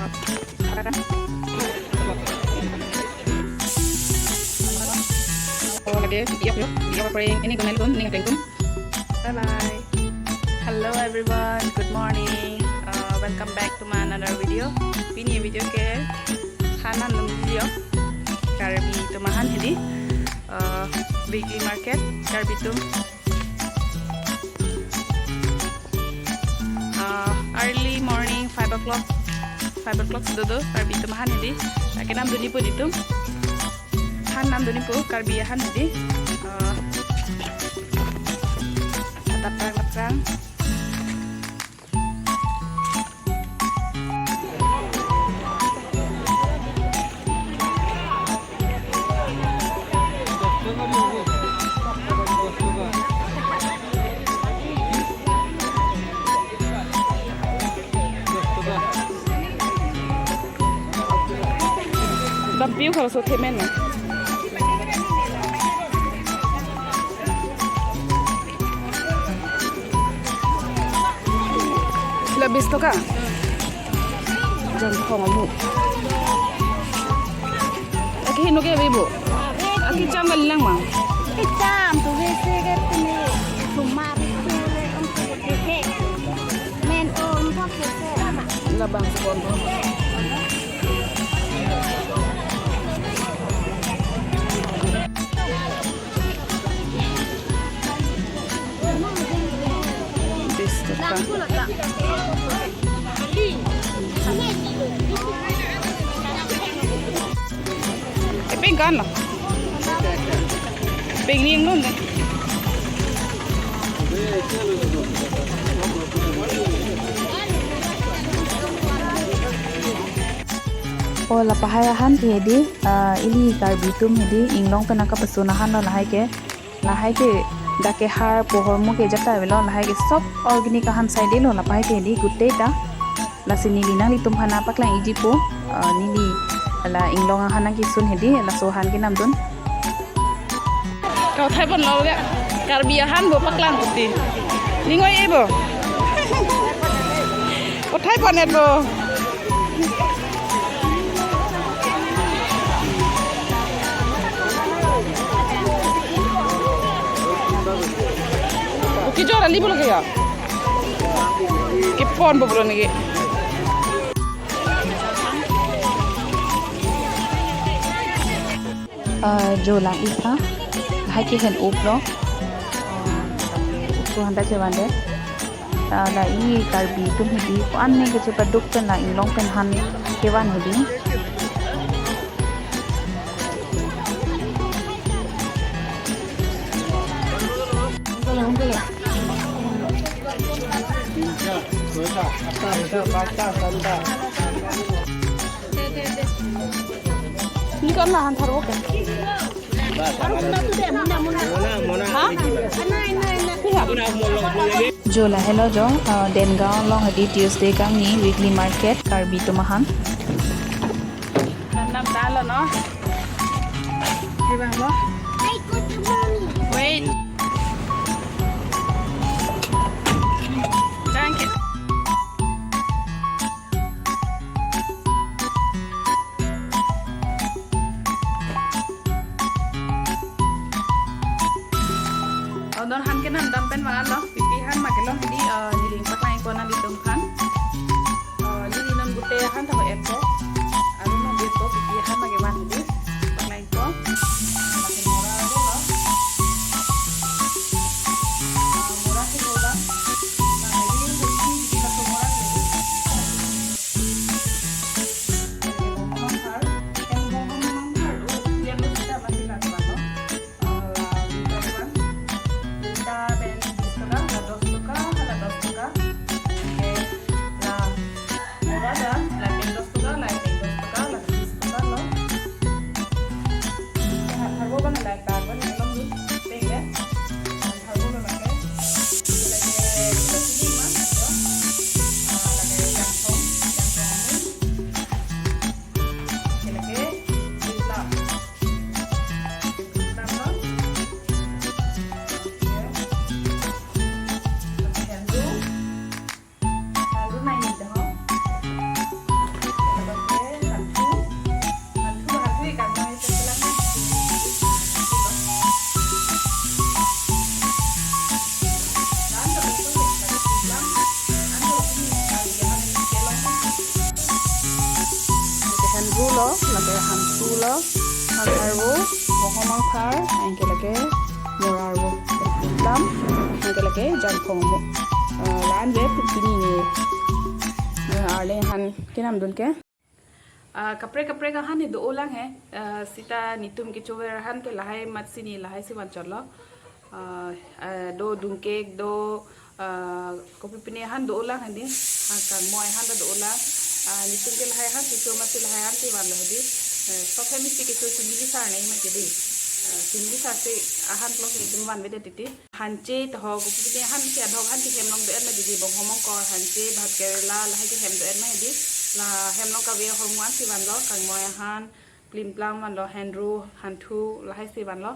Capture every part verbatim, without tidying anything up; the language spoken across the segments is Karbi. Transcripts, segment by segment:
Lake video, video recording ini guna dun, ning ateng dun. Bye bye. Hello everyone, good morning. Uh, welcome back to my another video. Pini video ke han an dun video. Karbi atum ahan hedi. Uh, weekly market, Karbi atum. Uh, early morning, five o'clock. Five o'clock sudah do, Karbi atum ahan hedi. Lake nam dun-ipo itum. Han nam dun-ipo, Karbi ahan hedi. Uh, taprang, taprang. Dam piu kalau so themen na. Sila bis toka. Jam khong amu. Aki hinu ke bibu. Aki cham kali lang ma. Ki cham tu wese ke tini. Sumar tu le om tu ke. Men om kok ke. Labang sekon. Bis toka. Epeng kan lo. Peng ning nun. O lapahai ahan ke hedi, ah, ili Karbi atum hedi, inglong pen nangkapasun ahan lo lahai ke. Lahai ke dak ke har pohor mo ke jata avelo, lahai ke sob organic ahan saide lo, lapahai ke hedi gute ta. Lasi neli nanglitum aphan nangpaklang-ikji pu, ah, neli la inglong ahan nangkesun hedi, laso ahan ke nam dun. Kauthai pon lo ke, Karbi ahan bo paklang kuti. Ning oi e bo. Kauthai pon et bo. Oke, jor ali bolo ke ya. Kepon bo bolo neke. Ah, jo lang-ik tha. Lahai ke hen-up lo. Ah, up tu handa chevan de. Ah, la ili Karbi atum hedi ko-an ne kechepaduk pen la inglong pen han kevan hedi. Ini kan lahan tharbo kan. Ha? Jo lahelo jo, uh, Dengaon along hedi Tuesday kangni weekly market Karbi atum ahan. Nam dalo no. Di bang lo. Wait. Thank you. Oh, non han ke nam dam pen ma lo, pipi han ma kelong hedi, eh, neli nangpaklang-ik pon nanglitum aphan. Eh, neli non gute han ta et po. Aru non gute pipi han ma kevan hedi. Paklang-ik pon. Mate mora lo. Ah, mora si lo ba. Nah, ini mesti kita semua. Lake hanthu lo, hang arvo, bonghom angphar, anke lake mur arvo. Lam, anke lake jangphong mo. Eh, la-an ve pini ni. Eh, arleng aphan kenamdun ke. Ah, kaprek kaprek ahan ne do-olang he. Ah, seta netum kechover ahan ke lahai amatsi ne lahai si vanchotlo. Ah, ah, do dungkek, do, ah, kopi pine ahan do-olang hedi. Ah, kangmoi ahan ta do-olang. Ah, netum ke lahai ahan si cho amatsi lahai ahan si vanlo hedi. Eh, sob hem isi kecho chimili sar nai mati di. Ah, chimili sar si ahan plong netum vanvedet titi. Hanche to ho, kopi pine ahan si adhok ahan si hem long do-et mati di, bonghom angkor, hanche, bhat kerela, lahai ke hem do-et mati di. La hem long kave ahormu an si vanlo, kangmoi ahan, plim plam vanlo, henru, hanthu, lahai si vanlo.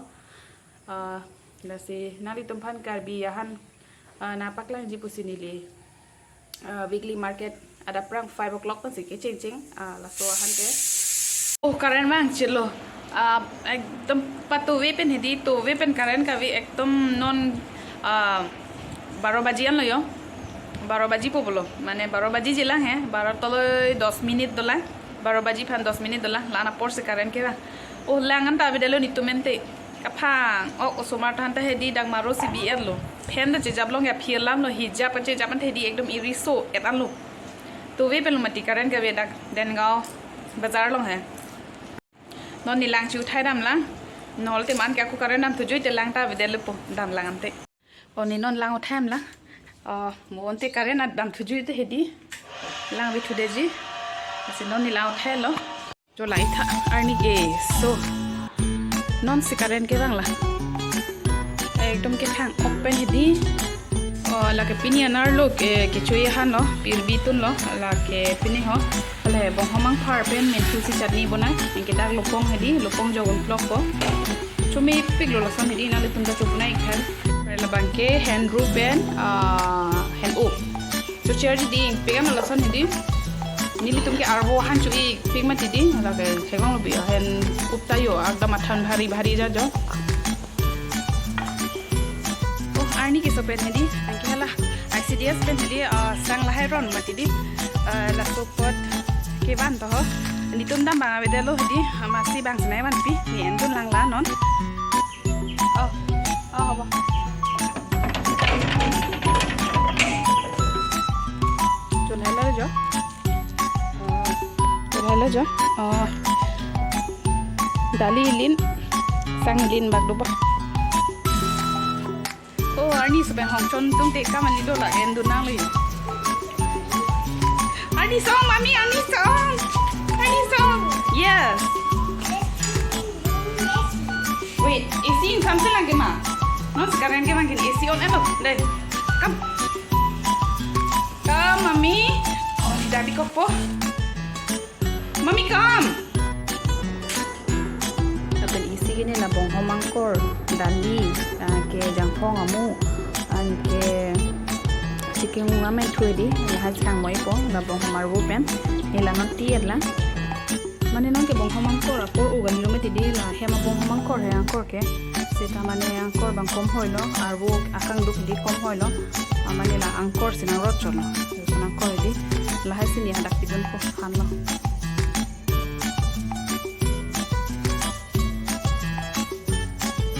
Ah, lasi nanglitum aphan Karbi ahan, ah, nangpaklangji pusi neli, ah, weekly market adap prang five o'clock pensi kecheng cheng, ah, laso ahan ke. Oh, current vangchelo. Ah, ekdom patuve pen hedi, tuve pen current kave ekdom non, ah, baro baji anlo yo. Baro baji po pulo. Mane baro baji jilang he, baro toloi dos minute dolang. Baro baji aphan dos minute dolang. La-an apor si current kevang. Oh, lang an ta avedetlo netum ante. Kaphang, ok, osomar tahan ta hedi dak maro si bi-et lo. Fan ta chejap long ya phir lam lo, hijap an chejap an ta hedi ekdom iriso et an lo. Tuve pen lo mati current kave dak Dengaon bazar long he. Non ne lang chu thai dam lang. Nol te man ke ako current dam thujuite lang ta avedetlo po dam lang ante. O ne non lang uthai dam lang. O, mo ante current dam thujuite hedi. Lang ve thudetji. Lasi non ne lang uthai lo. Jo la-itha arni ke so. Non si current kevang la. Ekdom kethang ok pen hedi. O, lake pini anerlo ke, kecho-i ahan lo, pirbi tun lo, lake pini ho. Lake bonghom angphar pen menthu si chutney bonai. Anke dak lopong hedi, lopong jogon plok po. Chomepik lo lason hedi, nanglitum ta choponai ikhai. Labang ke henru pen, ah, hen-up. Chochar ji di, pegan lason hedi. Nelitum ke arvo ahan cho-ipik mati di, lake theklong lo bi, hen-up ta yo, ekdom athan bhari bhari ja jo. Oh, arni keso pen hedi, anke hala, I C D S pen hedi, ah, sang lahai ron mati di, ah, laso apot kevan to ho. Netum dam abang avedetlo hedi, amatsi bang si nai vanpi, ne endun lang la non. Oh, oh, hobo. Chulai lo jo. Oh, chulai lo jo. Oh. Dali lin, sang lin bak do ba. Oh, arni so pen hong chon tung te kam ali do la endun nang lo. Arni song, mami, arni song. Arni song. Yes. Wait, A C in samse lang ke ma? Non si current kevang ke A C on elo. Deh. Come. Come, mami. Oh, di dadi kopo. Mami, come. Lapen isi ke ne la bonghom angkor, dali, ah, ke jangphong amu, anke chicken wing amen thu hedi, lahai si kangmoi po, la bonghom arvo pen, ne la non ti-et lang. Mane non ke bonghom angkor, akor ugan lo mati di la hem abonghom angkor he angkor ke. Seta mane angkor bang kom hoi lo, arvo akangduk di kom hoi lo. Ah, mane la angkor si nangrot chot lo. Lason angkor di. Lahai si ne hadak pidun po han lo.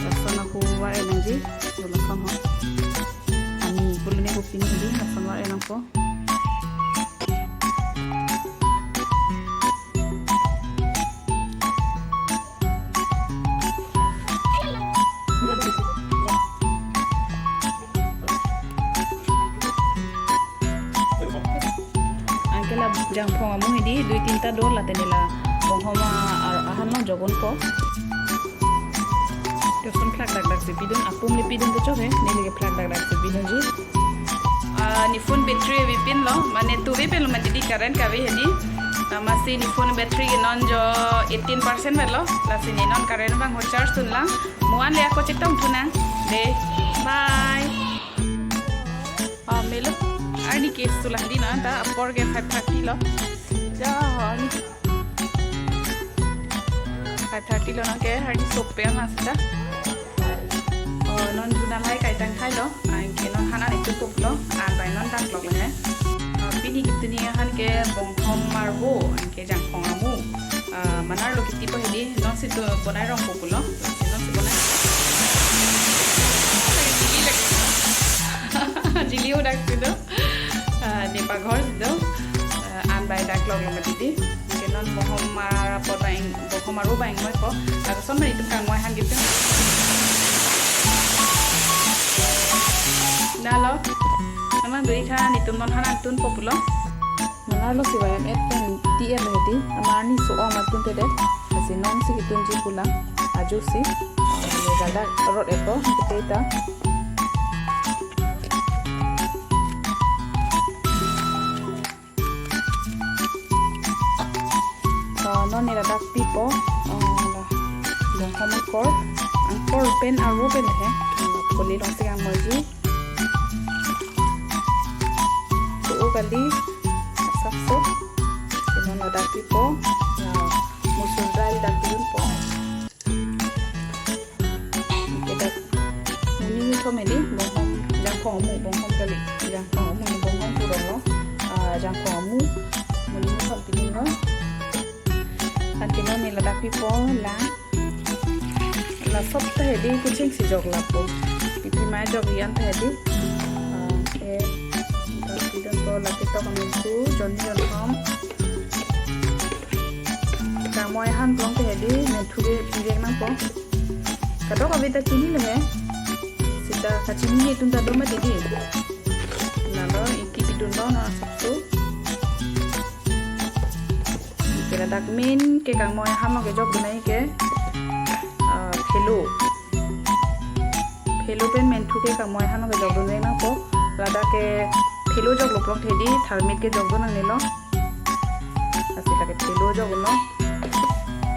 Lason ako var-e nangji. Lason ho. Ani pulune ko pini di lason var-e nangpo. Anke la jangphong amu hedi, dui tinta do, late ne la bonghom a-, ahan lo jogon po. Lason phlak dak dak si pidun, apum le pidun to chok he, neli ke phlak dak dak si pidunji. Ah, ne phone battery avepin lo, mane tuve pen lo mati di current kave hedi. Ah, amatsi ne phone battery ke non jo eighteen percent pen lo, lasi ne non current abang ho charge dun lang. Mo-an le ako chetong thu nang. Deh, bye. Ah, melo. Arni ke sulang di non ta apor ke five thirty lo. Ja, arni five thirty lo non ke, arni sope ma seta. Oh, non juna lahai kaitang khai lo, anke non han an itu kup lo, an bai non dak lok le he. Ah, pini kiptuni ahan ke bonghom arvo, anke jangphong amu. Ah, Itu bonai rong pupulo. Itu si bonai. Chili udah gitu. Ah, ne paghor situ. Ah, an bai dak lok lo mati di. Mungkin non bohom mara po ta ing, bohom aru bai ngoi po. Laso mari itum kangmoi han gitu. Nalo. Nang dui khan itum non han an tun pupulo. Nang arlo si Y M F pen T M hedi. Amar ni so om atun te de. Lasi non si itum ji pulang. Ajo si. Ini gada rot epo. Kita ita. Oh, non nila dak pipo. Oh, la. Bohom angkor. Angkor pen aru pen he. Poli long si kangmoiji. Tu kali. Asap so. Non nila dak pipo. La. Musur dal dak pipo. Kita muni muthom hedi, bohom, jangphong amu, bohom kali, jangphong amu, bohom purong lo, ah, jangphong amu, muni muthom pining lo. Anke non nila dak pipo la, la sop ta hedi kuching si jok lapo, pipi mai jok iyan ta hedi, ah, eh, dak pidon po la ketok amen tu, jon jon hom. Kangmoi han plong te hedi, menthu ke pivek nangpo. Kadokave ta chini lo he. Sita kachini ni itum ta do mati di. Nalo ingki pidun lo na sapso. Ke ladak main ke kangmoi han lo kejok dunai ke, ah, phelo. Phelo pen menthu ke kangmoi han lo kejok dun nangpo. Ladak ke phelo joklo plong te hedi tharmit kejok dun nangnelo. Lasi lake phelo joklo.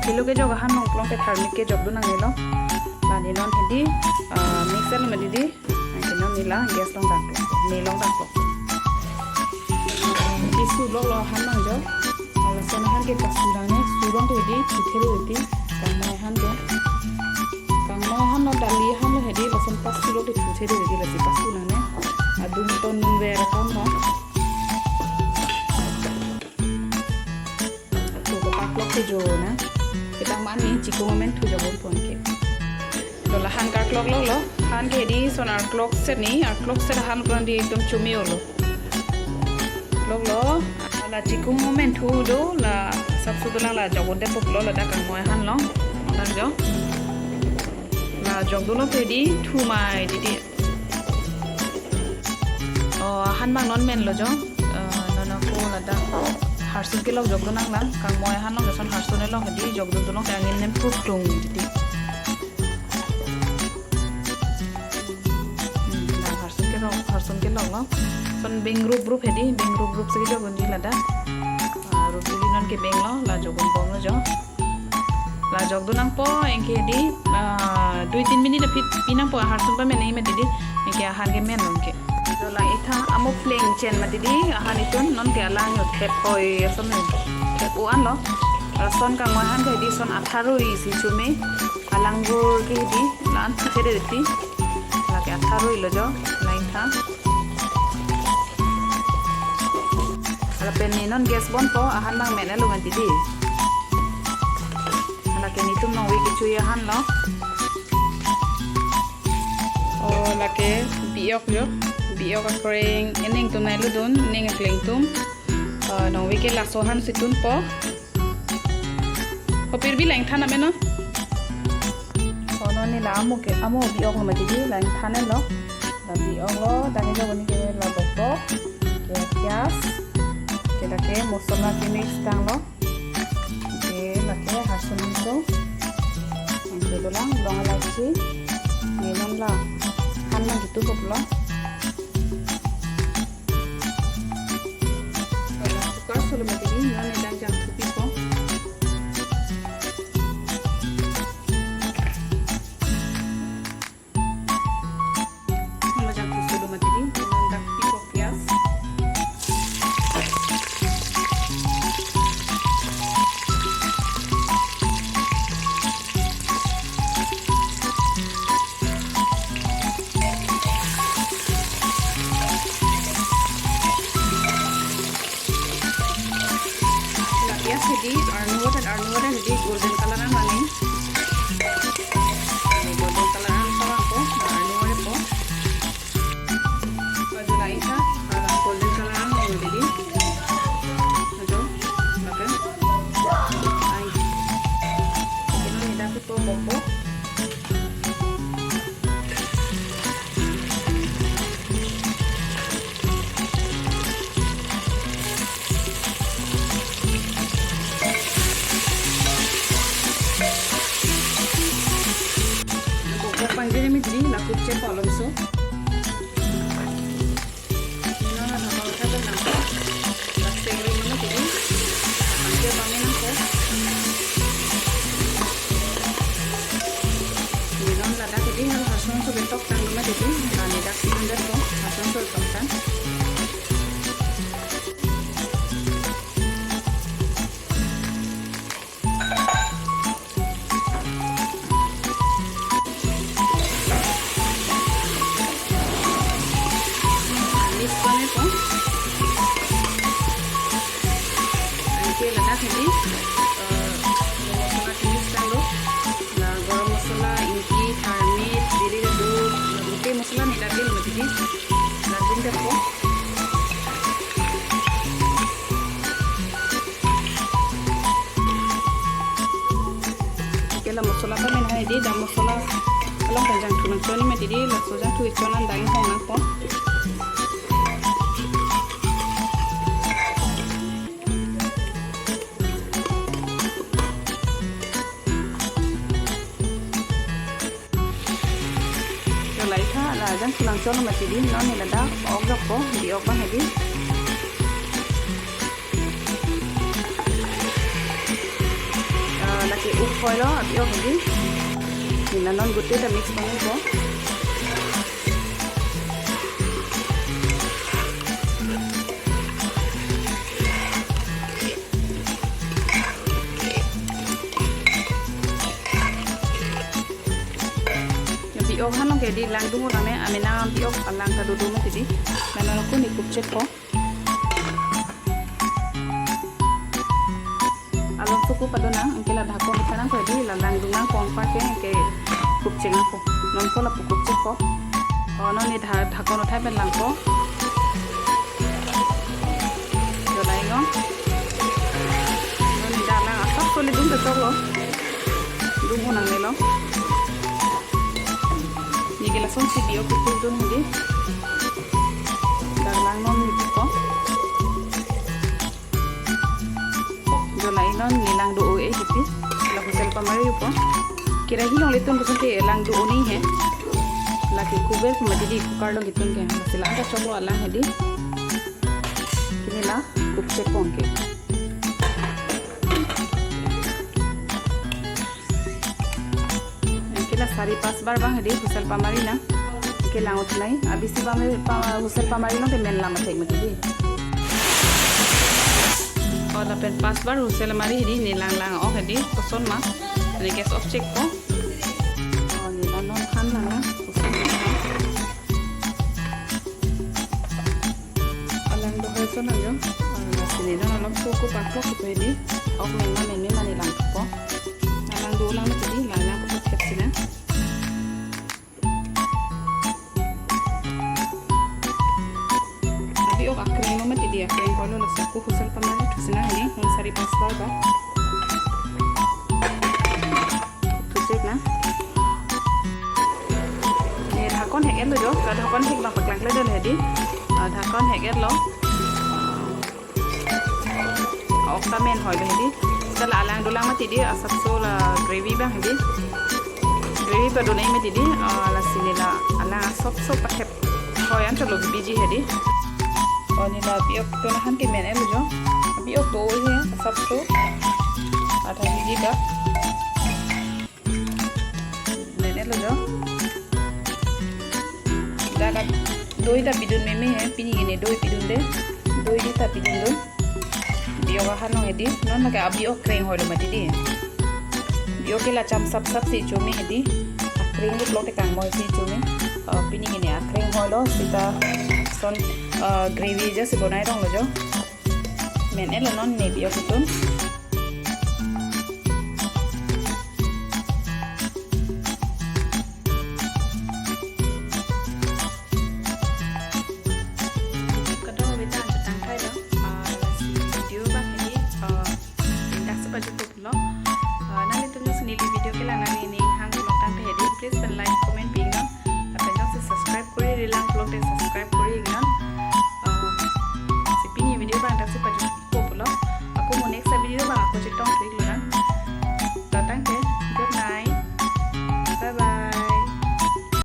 Phelo kejok ahan long plong te tharmit kejok dun nangnelo. Lani non hedi, ah, mixer lo mati di. Anke non nila gas long dang plong. Ne long dang plong. Di su lok lo han nangjo. Lason ahan ke pasu nangne, su long te hedi, su thero hedi, kangmoi han do. Kangmoi han lo, dali han lo hedi, lason pasu lok te su thero hedi, lasi pasu nangne. Adung ton nun ver akam lo. To, kepak lok te jo na. Kita mani chikung amen thu jo bom pon ke. To la han karklok lok lo. Han ke di son arklok set ni, arklok set han pon di itum chumi olo. Lok lo. La chikung amen thu do, la sapso dolang la jok un te pulo, ladak kangmoi han long. Dang jo. La jok dun lo te di thu mai di di. Oh, han bang non men lo jo. Eh, non ako ladak harsun kelok jok dun nanglang. Kangmoi han long jason harsun elong di jok dun dun long te angin nem prup tung di di. Hmm, la harsun kelok, harsun kelok lo. Son beng rup rup hedi, beng rup rup si kejok unji ladak. Ah, rup si non ke beng lo, la jok un bom lo jo. La jok dun nangpo, anke hedi, ah, dui tin minit aphi pi nangpo, harsun pamen nangji mati di, anke ahan ke men lo anke. Jo la itha amo pleng chen mati di, ahan itum non ke alang yo thep hoi, ason thep u an lo. Lason kangmoi han ke hedi son atharui si chume. Alang bur ke hedi, la-an thede reti. Lake atharui lo jo, lain tha. Lapen ne non gas bon po, ahan bang men elo ngan tidi. Lake netum nongve kecho-i ahan lo. Oh, lake biok jo. Biok akreng, ening tum nai ludun, ning akleng tum. Oh, nongve ke laso han si tun po. Ho pirbi lang than amen no? Ho non ne la amo ke, amo biok lo mati di, lang than lo. La biok lo, dak kejok ni ke la bokbok, ke pias, ke dak ke mosola ke mix tang lo. Ke lake harsun so. Ke dolang, long elaichi. Ne non la han nang gitu kop lo. Cooker solo mati di, non ne dang jangthu pipo. Non jangthu solo mati di, non dak pipo pias. La pias hedi, arnu water, arnu water hedi golden color nang mani. Ke kolom so. Nina na thapang thapang nang. Plastic ring mana tidi. Pangke pangke nang ko. Nina ladak tidi hal hason so betok tang mana tidi. Nani dak si under ko. Hason so betok tang. Mix kone po. Anke ladak hedi, eh, masala ke mix kan lo. La garam masala, ingki, tharmit, jiri, do, gute masala ni ladak din mati di. Ladak din po. Anke la masala pamen hai di, dak masala along kanjang thu nangchon mati di, laso jangthu chon an dang hong nang po. Yo lai tha, la jangthu nangchon mati di, non ni ladak ok jok po, bi-ok bang hedi. Ah, lake uk phoi lo, abi-ok hedi. Nina non gute ta mix bang po. Bi-ok han long ke di langdung lang ne, amena bi-ok alang ta dodo mati di. Nana lo ko ni kup chek po. Along suku padonang, anke la dhakon thanang ko di, la langdung nang pon pa ke, anke kup chek nang po. Non ko lapu kup chek po. Oh, non ni dha-, dhakon uthai pen lang po. Yo lai non. Non ni dak lang asap soli dung kachok lo. Dung unang ni lo. Ni ke lason si bi-ok kup dung di. Dak lang non ni ko. Jo la inon ni lang do-o e hipi. La whistle pamari po. Kerahi longle tun puson ke lang do-o ni he. Lake kuber pu mati di cooker longle tun ke. Masala anta choklo alang hedi. Kini la kup chek pon ke. Anke la sari pas bar bang hedi whistle pamari nang. Anke lang utlai. Abisi bang pa, whistle pamari nang te men lam athek mati di. Oh, lapen pas bar whistle mari hedi ni lang lang ok hedi koson ma. Ni gas off chek po. Oh, ni la non han lang na. Koson ma. Alang do hai so nang jo. Ah, lasi ni non along suku paklok ko hedi. Ok men ma men ma ni lang po. Alang do lang mati di, lang lang po thep si nang. Abi-ok akreng mati di, akreng holo laso ko whistle pamari thu si nang hedi, hong sari pas bar ba. Thu chek nang. Ni dhakon hek et lo jo, ka dhakon hek bang paklang kle dun hedi. Ah, dhakon hek et lo. Ah, ok ta men hoi lo hedi. Seta la alang do lang mati di, asapso la gravy bang hedi. Gravy padonang mati di, ah, lasi ni la alang asapso pathep hoi an cholo biji hedi. Oh, ni la abi-ok tun han ke men et lo jo. Abi-ok do he asapso. Adha biji bak. Men et lo jo. Dak doi ta pidun meme he, pini gini doi pidun de. Doi di ta pidun dun. Bi-ok ahan long hedi. Non lake abi-ok kreng hoi lo mati di. Bi-ok ke la cham sap sap si chome hedi. Akreng rup lok te kangmoi si chome. Ah, pini gini akreng hoi lo seta son, ah, gravy ja si bonai rong lo jo. Men et lo non ne bi-ok tun. Kadokave ta chetang thai lo, ah, lasi video bang hedi, ah, indak sepajup lo. Ah, nanglitum jongsi neli video kelang nangji ning hang pulo tangte hedi, please pen like, comment pi non. Lapen jongsi subscribe kori-ri lang pulote subscribe kori